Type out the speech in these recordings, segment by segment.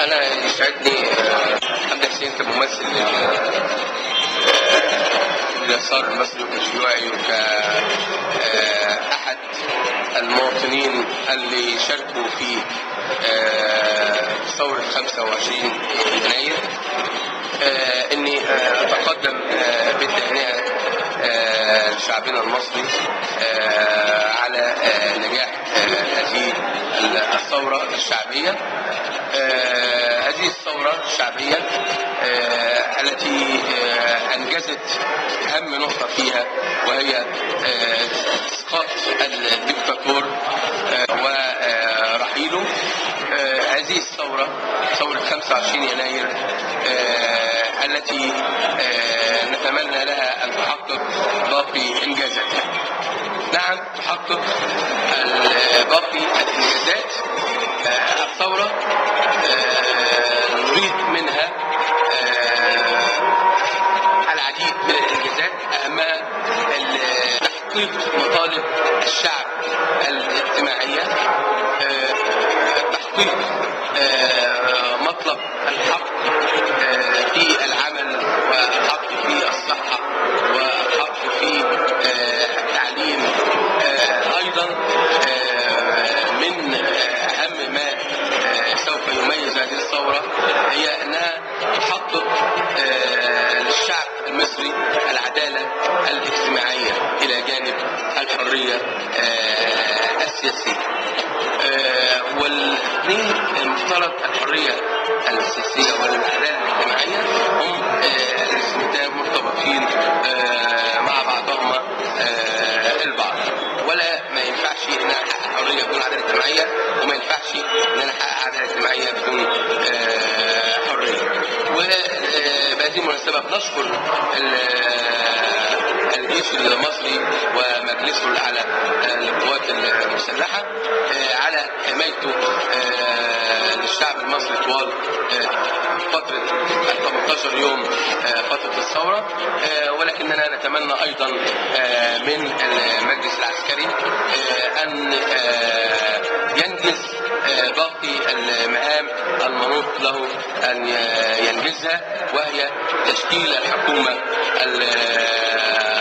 أنا يسعدني حمدي حسين كممثل لليسار المصري والشيوعي وكأحد المواطنين اللي شاركوا في ثورة 25 يناير إني أتقدم بالتهنئة لشعبنا المصري على نجاح هذه الثورة الشعبية. هذه الثورة الشعبية التي أنجزت أهم نقطة فيها وهي إسقاط الدكتاتور ورحيله. هذه الثورة ثورة 25 يناير التي نتمنى لها أن تحقق باقي إنجازاتها. نعم، تحقق باقي الإنجازات. الثورة نريد منها العديد من الإنجازات، أهمها تحقيق مطالب الشعب الاجتماعية، تحقيق مطلب الحق في العمل والحق في الصحة والحق في التعليم. أيضا من أهم ما سوف يميز هذه الثورة هي أنها تحقق للشعب المصري العدالة الاجتماعية إلى جانب الحرية السياسية. والاثنين المفترض الحرية السياسية والعدالة الاجتماعية هم الاثنتان مرتبطين مع بعضهما البعض، ولا ما ينفعش ان انا احقق حرية بدون عدالة اجتماعية، وما ينفعش ان انا احقق عدالة اجتماعية بدون حرية. وبهذه المناسبة بنشكر الجيش المصري ومجلسه الاعلى للقوات المسلحة على حمايته للشعب المصري طوال فترة 18 يوم فترة الثورة. ولكننا نتمنى ايضا من المجلس العسكري ان ينجز باقي المهام المنوط له ان ينجزها، وهي تشكيل الحكومة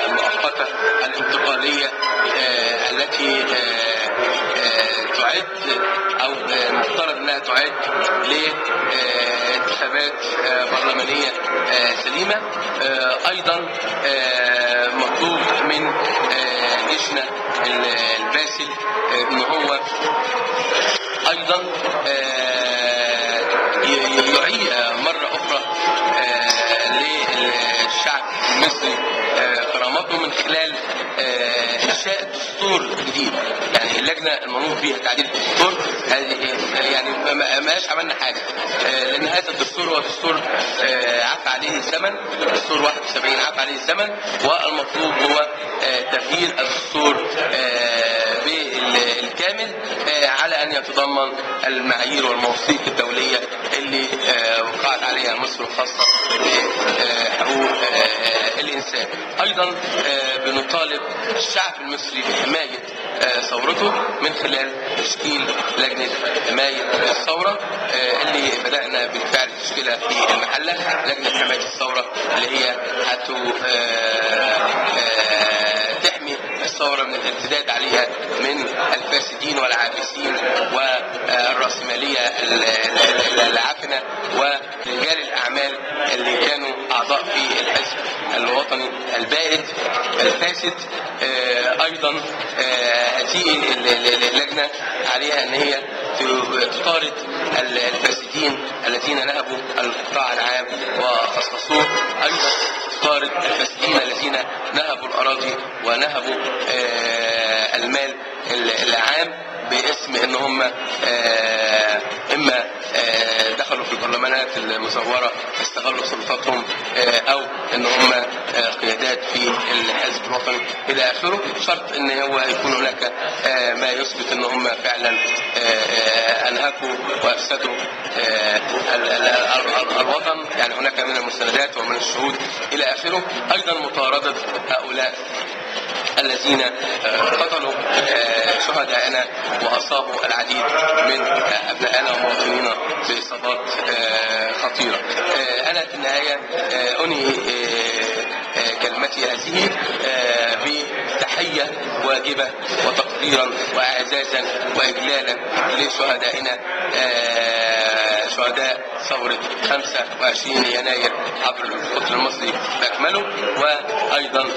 المؤقتة الانتقالية التي تعد او المفترض انها تعد لانتخابات برلمانية سليمة. ايضا مطلوب من جيشنا الباسل ان هو ايضا يعيد مرة اخرى للشعب المصري كرامته من خلال انشاء دستور جديد. يعني اللجنة المنوط بها تعديل الدستور يعني ماش عملنا حاجة، لان هذا الدستور هو دستور عفى عليه الزمن، دستور 71 عفى عليه الزمن، والمطلوب هو تغيير الدستور بالكامل على ان يتضمن المعايير والمواثيق الدولية اللي وقعت عليها مصر الخاصة بحقوق الانسان. ايضا بنطالب الشعب المصري بحمايه ثورته من خلال تشكيل لجنة حماية الثورة اللي بدانا بالفعل تشكيلها في المحلة، لجنة حماية الثورة اللي هي تحمي الثورة من الارتداد عليها من الفاسدين والعابثين والرأسماليه العفنه ورجال الاعمال اللي كانوا اعضاء في الحزب الوطني البائد الفاسد. ايضا هذه اللجنة عليها ان هي تطارد الفاسدين الذين نهبوا القطاع العام وخصصوه، ايضا تطارد الفاسدين الذين نهبوا الاراضي ونهبوا المال العام باسم ان هم اما دخلوا في البرلمانات المزورة استغلوا سلطاتهم، او ان هم قيادات في الحزب الوطني الى اخره، شرط ان هو يكون هناك ما يثبت ان هم فعلا انهكوا وافسدوا الوطن، يعني هناك من المستندات ومن الشهود الى اخره. ايضا مطاردة هؤلاء الذين قتلوا شهداءنا وأصابوا العديد من أبنائنا ومواطنينا بإصابات خطيرة. أنا في النهاية أنهي كلمتي هذه بتحية واجبة وتقديرا وإعزازا وإجلالا لشهدائنا، شهداء ثورة 25 يناير عبر القطر المصري بأكمله، وأيضا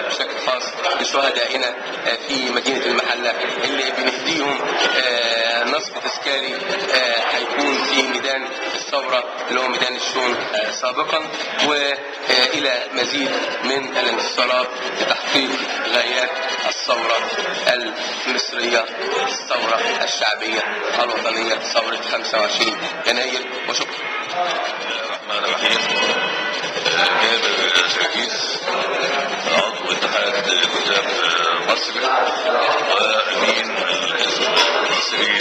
بشكل خاص لشهدائنا في مدينة المحلة اللي بنهديهم نصب تذكاري هيكون في ميدان الثورة اللي هو ميدان الشون سابقا، وإلى مزيد من الانتصارات لتحقيق غايات الثورة المصرية، الثورة الشعبية الوطنية، ثورة 25 يناير. وشكرا. الرحمن الرحيم. جابر سركيس، عضو اتحاد كتاب مصر وامين الحزب المصري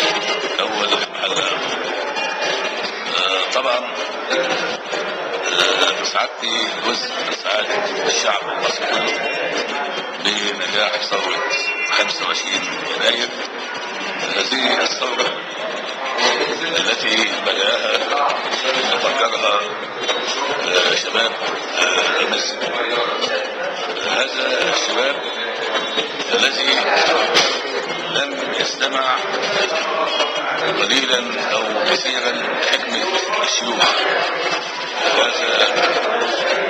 اول المحلة. طبعا سعادتي جزء من سعادة الشعب المصري كله بنجاح ثورة 25 يناير، هذه الثورة التي بدأها وفكرها شباب مصر. هذا الشباب الذي لم يستمع قليلا او كثيرا لحكمة الشيوخ،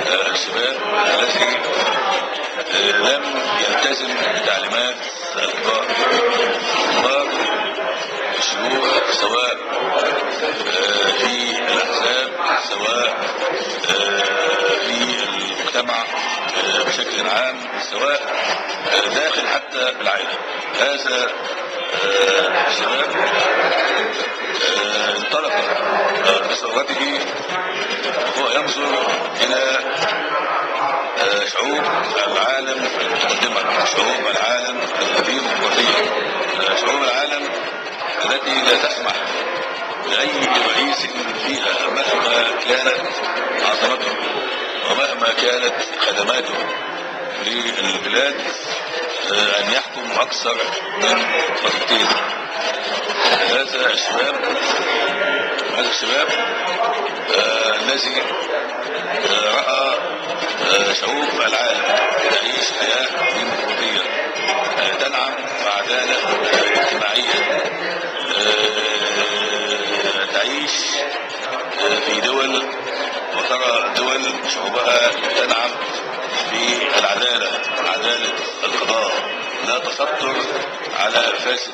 هذا الشباب الذي لم يلتزم بتعليمات الكبار، كبار الشيوخ سواء في الأحزاب سواء في المجتمع بشكل عام سواء داخل حتى العائلة. هذا الشباب انطلق بثورته وهو ينظر إلى شعوب العالم المتقدمة، شعوب العالم الديمقراطية، شعوب العالم التي لا تسمح لأي رئيس فيها مهما كانت عظمته ومهما كانت خدماته للبلاد أن يحكم أكثر من فترتين. هذا الشباب الذي رأى شعوب العالم تعيش حياة ديمقراطية تنعم بعدالة اجتماعية، تعيش في دول وترى دول شعوبها تنعم في العدالة، عدالة القضاء، لا تستر على فاسد،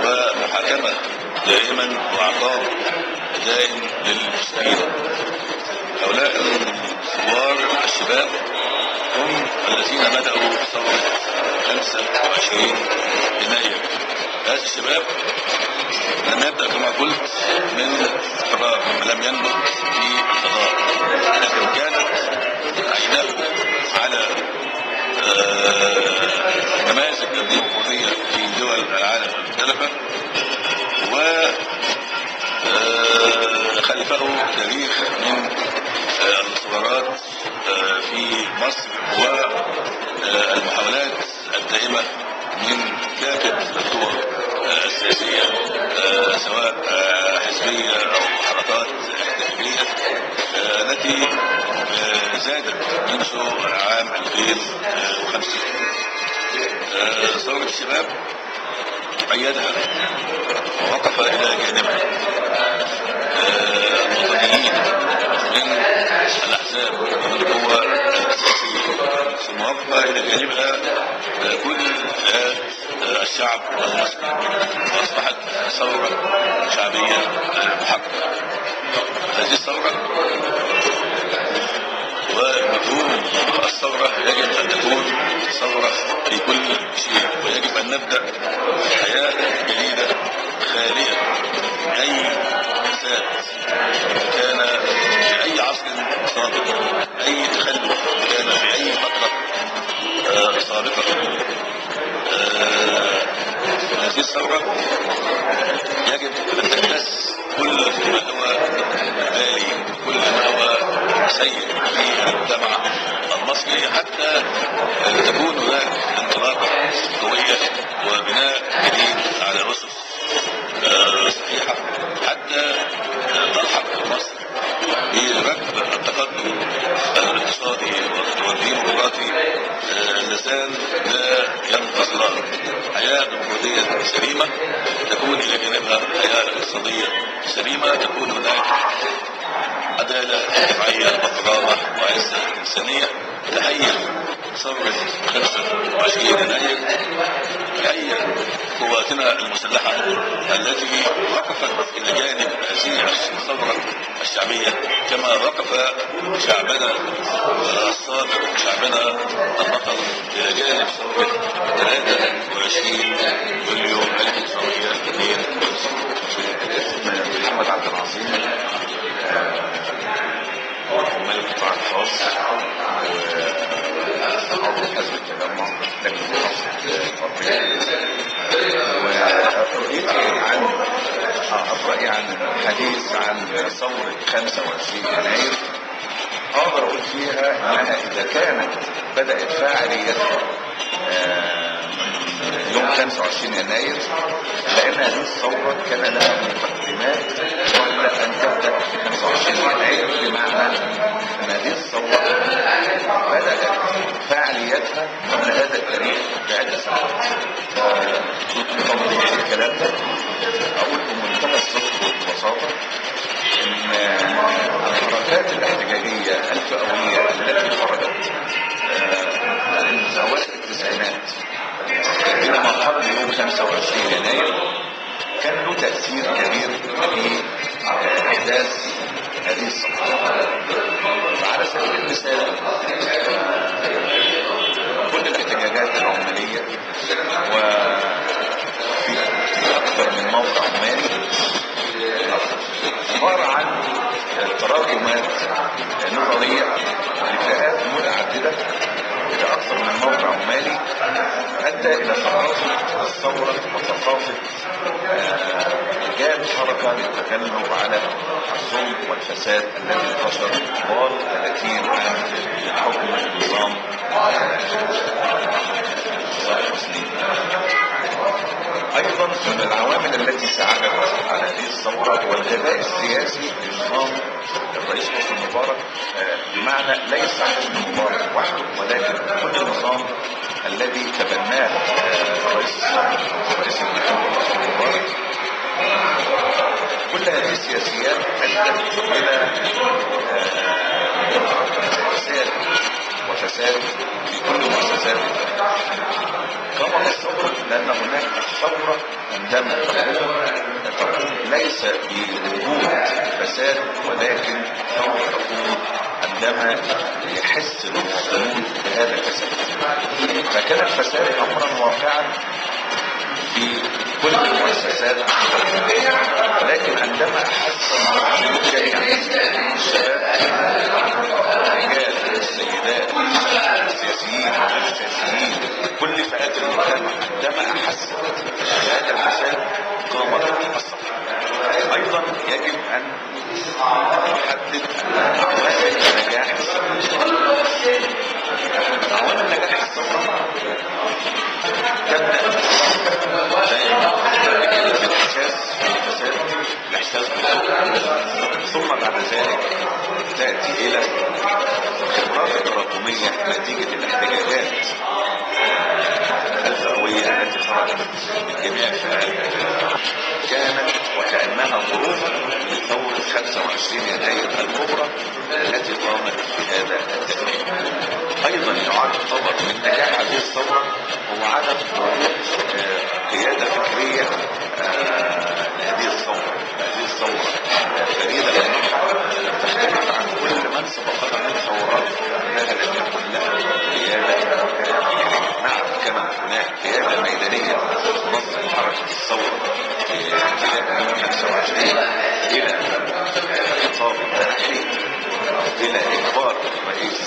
ومحاكمة دائما وعقاب دائم للمفسدين. هؤلاء الثوار الشباب هم الذين بدأوا ثورة 25 يناير. هذا الشباب لم يبدأ كما قلت من فراغ، لم ينبت في الفضاء، لكن كانت عيناه على نماذج الديمقراطية في دول العالم المختلفة، وخلفه تاريخ من الثورات في مصر والمحاولات الدائمة من كافة القوى السياسية سواء حزبية أو حركات احتجاجية التي زادت منذ عام 2005. ثورة الشباب أيدها ووقف إلى جانبها الوطنيين من الأحزاب ومن القوى السياسية، ثم وقف إلى جانبها كل فئات الشعب المصري، وأصبحت ثورة شعبية محققة. هذه الثورة ومفهوم الثورة يجب أن تكون ثورة في كل شيء، ويجب أن نبدأ حياة جديدة خالية من أي فساد كان في أي عصر سابق، أي تخلف كان في أي فترة سابقة. هذه الثورة يجب أن تكتس كل ما هو بالي، كل ما هو سيء في المجتمع المصري، حتى سليمة تكون إلى جانبها حياة اقتصادية سليمة، تكون هناك عدالة اجتماعية وكرامة وعزة إنسانية. تحية ثورة 25 يناير، تحية قواتنا المسلحة التي وقفت إلى جانب هذه الثورة الشعبية، كما وقف شعبنا الصابر شعبنا البطل إلى جانب ثورة 23 يوليو 1952. محمد عبد العظيم، عمال القطاع الخاص وعضو حزب التجمع لجنة محافظة الغربية. ورؤيتي عن رأيي عن الحديث عن ثورة 25 يناير أقدر أقول فيها أنها إذا كانت بدأت فاعليتها يوم 25 يناير، لأن هذه الثورة كان لها مقدمات قبل أن تبدأ في 25 يناير، بمعنى أن هذه الثورة بدأت فعاليتها قبل هذا التاريخ بعدة سنوات. لتوضيح الكلام ده أقول بمنتهى الصدق والبساطة إن الحركات الاحتجاجية الفئوية التي خرجت من أواخر التسعينات إلى ما قبل يوم 25 يناير كان له تأثير كبير في أحداث هذه الثورة. على سبيل المثال كل الاحتجاجات العمالية وفي أكثر من موقع عمالي عبارة عن تراكمات نظرية لفئات متعددة إلى أكثر من موقع عمالي أدى إلى ثقافة الثورة وثقافة إيجاد حركة للتغلب على الظلم والفساد الذي انتشر طوال 30 عام من حكم النظام الحسني. أيضا من العوامل التي ساعدت على هذه الثورة هو الغباء السياسي لنظام الرئيس حسني مبارك، بمعنى ليس حسني مبارك وحده ولكن كل النظام الذي تبناه الرئيس السابق رئيس الجمهورية حسني مبارك. كل هذه السياسيات أدت إلى فساد وفساد في كل مؤسسات الدولة. قامت الثورة لأن هناك ثورة عندما تقوم ليس بوجود فساد، ولكن ثورة تقوم عندما يحس المواطنون بهذا الفساد. فكان الفساد أمرا واقعا في كل المؤسسات، ولكن عندما أحس المواطنون جميعا الشباب الرجال السيدات السياسيين وغير السياسيين كل فئات المجتمع، عندما أحست بهذا الفساد قامت الثورة. أيضا يجب أن نحدد عوامل نجاح الثورة. عوامل نجاح الثورة تبدأ بالإحساس بالفساد، الإحساس بالظلم، ثم بعد ذلك تأتي إلى الخبرات التراكمية نتيجة الاحتجاجات الفئوية التي خرجت من جميع الفئات، كانت وكأنها ظروف لثورة 25 يناير الكبرى التي قامت في هذا التاريخ. أيضا يعتبر من نجاح هذه الثورة هو عدم وجود قيادة فكرية لهذه الثورة. هذه الثورة فريدة من نوعها، تختلف عن كل من سبقها من ثورات، أنها لم يكن لها قيادة فكرية. نعم كان هناك قيادة ميدانية تنظم حركة الثورة في ابتداء يوم 25 إلى خطاب التنحي، إلى إجبار الرئيس